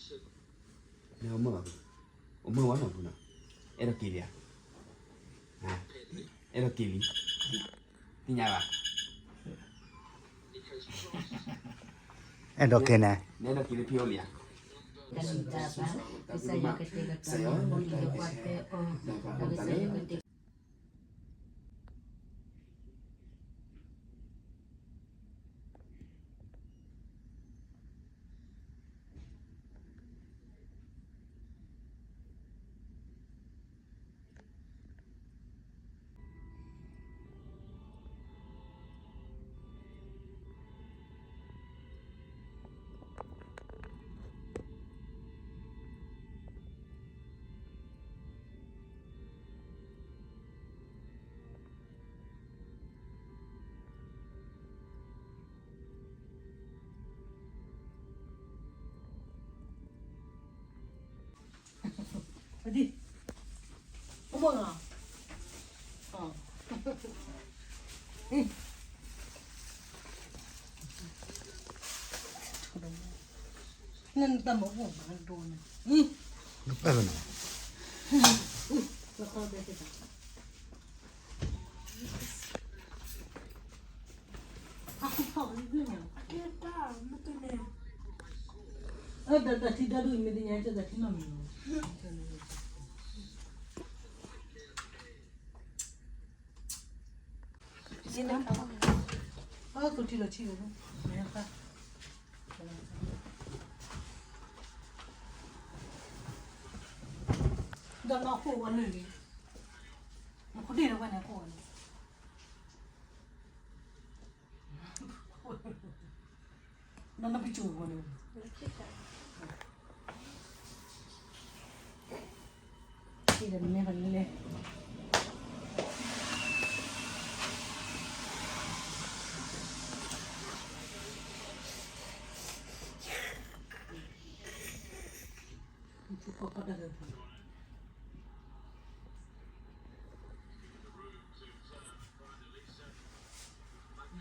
မ့ၢ်အမၢၢ်ဘၣ်, အမၢၢ်ဝဲနီၤဖုနီၤ, အဲၣ်ဒိးက့ၤလံဧါ, အဲၣ်ဒိးက့ၤလံ, သ့ၣ်ညါဘၣ်, အဲၣ်ဒိးက့ၤန့ၣ်, အဲၣ်ဒိးက့ၤလံဖံအိၣ်လံဧါ, ကစၢ်ယွၤကတဲာ်ကတီၤနၤ, ကစၢ်ယွၤကတဲာ် ဒီးနခိၣ်ဝဲလၢာ်လံ, နခိၣ်ဒ့ၣ်လၢဝဲန့ၣ်ခိၣ်ဝဲလၢာ်, နနပစိၤဝဲန့ၣ်, ဒီးနမ့ၢ်ပလဲၤ န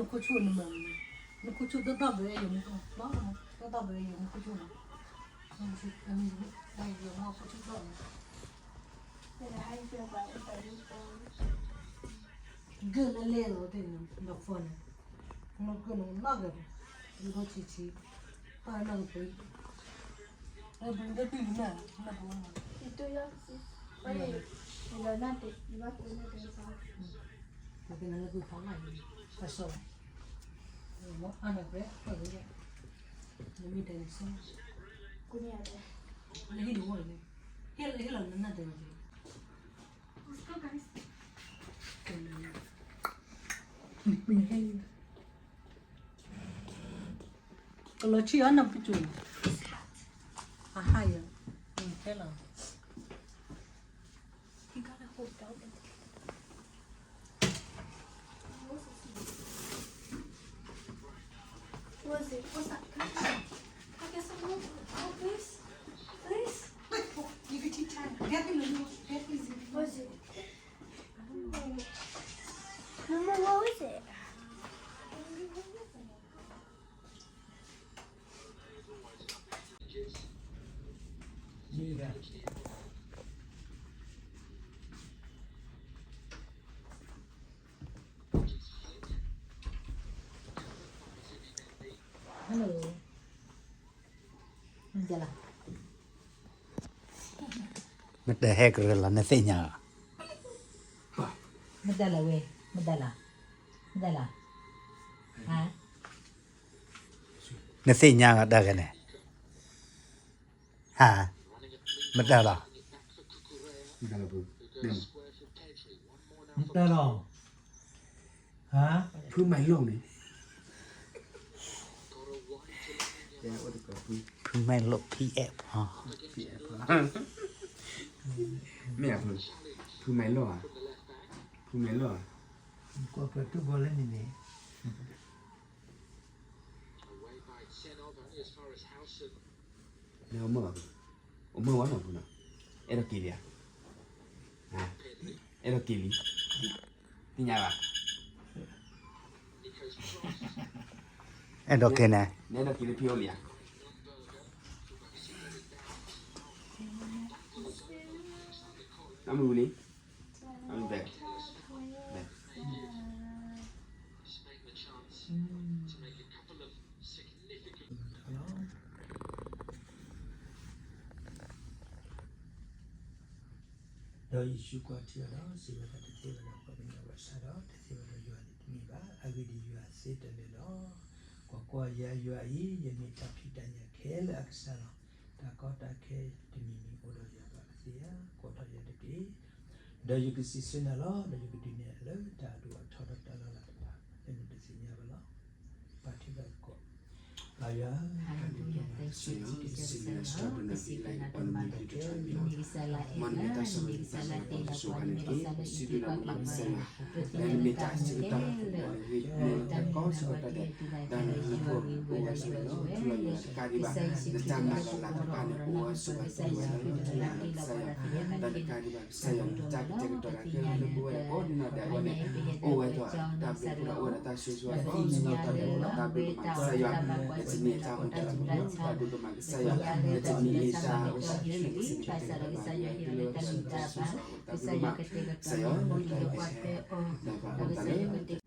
ခိၣ်ဆိၣ်နမၤ, နခိၣ်ဆိၣ်တဘၣ်ဘၣ်အဲၣ်ယိၤမူခိၣ်, တဘၣ်ဘၣ်အဲၣ်ယိၤမူခိၣ်ဆိၣ်လီၤ, ယိၤမူခိၣ်ဆိၣ်ဘၣ်, ဂၢၢ်လၢလဲၣ်လီၤတ့ၢ်န့ၣ် ဒီးဖီန့ၣ်, နကနနီၢ်ကဒီး, ယိၤဒိၣ်ဆံးဆံး, ပၢ်နီၢ်ကပၢၤ, အဲၣ်ဘျုးတဘျုးမး, နဘျုးမး, ယတူၢ်ယီၣ်, ယလီၤနၢ်တ့ၢ်, ယဘၣ်တူၢ်နၢ်တ့ၢ်, ပကနၢ်လၢပဖးမး, ပစီၣ်, မ့ၢ်အါနၢ်ပှဲၤ, ပှဲၤဝဲ, နမ့ၢ်တဲန့ၣ်ဆိ, နဟ့ၣ်နအိၣ်န့ၣ်, ဟ့ၣ်လီၤနနၢ်တဲန့ၣ်, ကလီၤဆံၣ်အီၤနပစိၤ, အဟါယၤ, ခဲလီၤ. He got a whole belt of What is it? What's that? Can I get some more? Oh, please. Please. You can take time. Get him a little, get him a little. What is it? Mama, what was it? Hello. မတၤလီၤ. မတၤဟဲကရၢလီၤ နသ့ၣ်ညါလီၤ. မတၤလီၤဝဲ, မတၤလီၤ, မတၤလီၤ, ဟါ. နသ့ၣ်ညါလီၤတၢ်ဂ့ၢ်န့ၣ်, ဟါ, မတၤလီၤ. မတၤလီၤ, ဖုမၤလိာ်န့ၣ်, ဖုမၤလိာ် ဖံအဲၣ်ဖီ, မ့ၢ်ဧါ, ဖုမၤလိာ်ဧါ, ဖုမၤလိာ်ဧါ, ကွၢ်ပှၤတူၢ်ဘီလၢန့ၣ်န့ၣ်. မ့ၢ်အမၢၢ်ဘၣ်, အမၢၢ်ဝဲနီၤဖုနီၤ, အဲၣ်ဒိးက့ၤလံဧါ, အဲၣ်ဒိးက့ၤလံ, သ့ၣ်ညါဘၣ်, အဲၣ် ဒီးကဲန့ၣ် နဲဒီးက့ၤလၢဖံအိၣ်လံဧါ, အမုၢ်လံ, အမုၢ်ဘဲ, ဘဲ ဒီးယ့ၣ်ၡူးကွၢ်ထံအီၤဒီးစံးဝဲဒၣ်, တသ့ဝဲဒၣ်ပှၤကညီဘၣ်ဆၣ်ဒီး တသ့ဝဲဒၣ်ယွၤန့ၣ်တမ့ၢ်ဘၣ်. အဂ့ၢ်ဒ်အံၤ, ယွၤစံးတၢ်လၢာ်လီၤ. ကွၢ်ကွၢ်, ယၤယွၤအံၤ, ယမ့ၢ်တၢ်ဖံးတၢ်ညၣ်ခဲလၢာ်အကစၢ်လီၤ. တၢ်ကီတၢ်ခဲတမံၤမံၤအိၣ်ဒီးယၤဘၣ်ကသ့ဧါ. ကိးထီၣ်ယၤတက့ၢ်, ဒီးယကစံးဆၢနၤလီၤ. ဒီးယကဒုးနဲၣ်နၤလၢတၢ်အဒိၣ်အထီဒီးတၢ်လီၤလးတဖၣ် လၢနတသ့ၣ်ညါဘၣ်လီၤ. ပာ်ထံပာ်ကီၢ်, ပၢ်ယွၤ, ကစံးဒုးနၤမ့ၢ်ကစၢ်လၢအဲၣ်, မ့ၢ်ကစၢ်လၢတ့လီၤပှၤလၢဂ့ၤ, မ့ၢ်တၢ်စံးတၢ်ကတိၤလၢဂ့ၤ, မ့ၢ်တၢ်စံးတၢ်ကတိၤလၢဂ့ၤ, မ့ၢ်တၢ်ကီစ့ၢ်ကီးတၢ်ဒီး တၢ်လၢနဖိအိၣ်ဝဲဆိးဝဲလၢထူလီၤယိာ်လီၤ. တကးဒံးဘၣ် နတၢ်မၤလီၤလးတဖၣ်န့ၣ် အိၣ်ဝဲဆိးဝဲလၢထူလီၤယိာ်လီၤ ကစၢ်ယွၤ, တၢ်တကးဒံးဘၣ် ကစၢ်ယွၤ နတၢ်ကတဲာ်ကတီၤတၢ်ခဲလၢပဝဲဒၣ်ကိးဒံနီၢ်ဒဲးအဂီၢ်န့ၣ် အိၣ်ဝဲဒီးတၢ်ဘျုးဖှိၣ်ဒီးအိၣ်ဝဲဒီးတၢ်ဆိၣ်ဂ့ၤဆိၣ်ဝါ တၢ်ဘျုးဒိၣ်မးကစၢ်ယွၤ, နတမံၤအတၢ်အိၣ်တၢ်လီၤ တၢ်ဘျုးဒိၣ်မးကစၢ်ယွၤ, နတမံၤအတၢ်အိၣ်တၢ်ဆိး နတမံၤအတၢ်ဆိး တၢ်ဘျုးဒိၣ်မးကစၢ်ယွၤ, တၢ်ဘျုးဒိၣ်မးကစၢ်ယွၤ, တၢ်ဘျုးဒိၣ်မးကစၢ်ယွၤ, တၢ်ဘျုးဒိၣ်မးကစၢ်ယွၤ,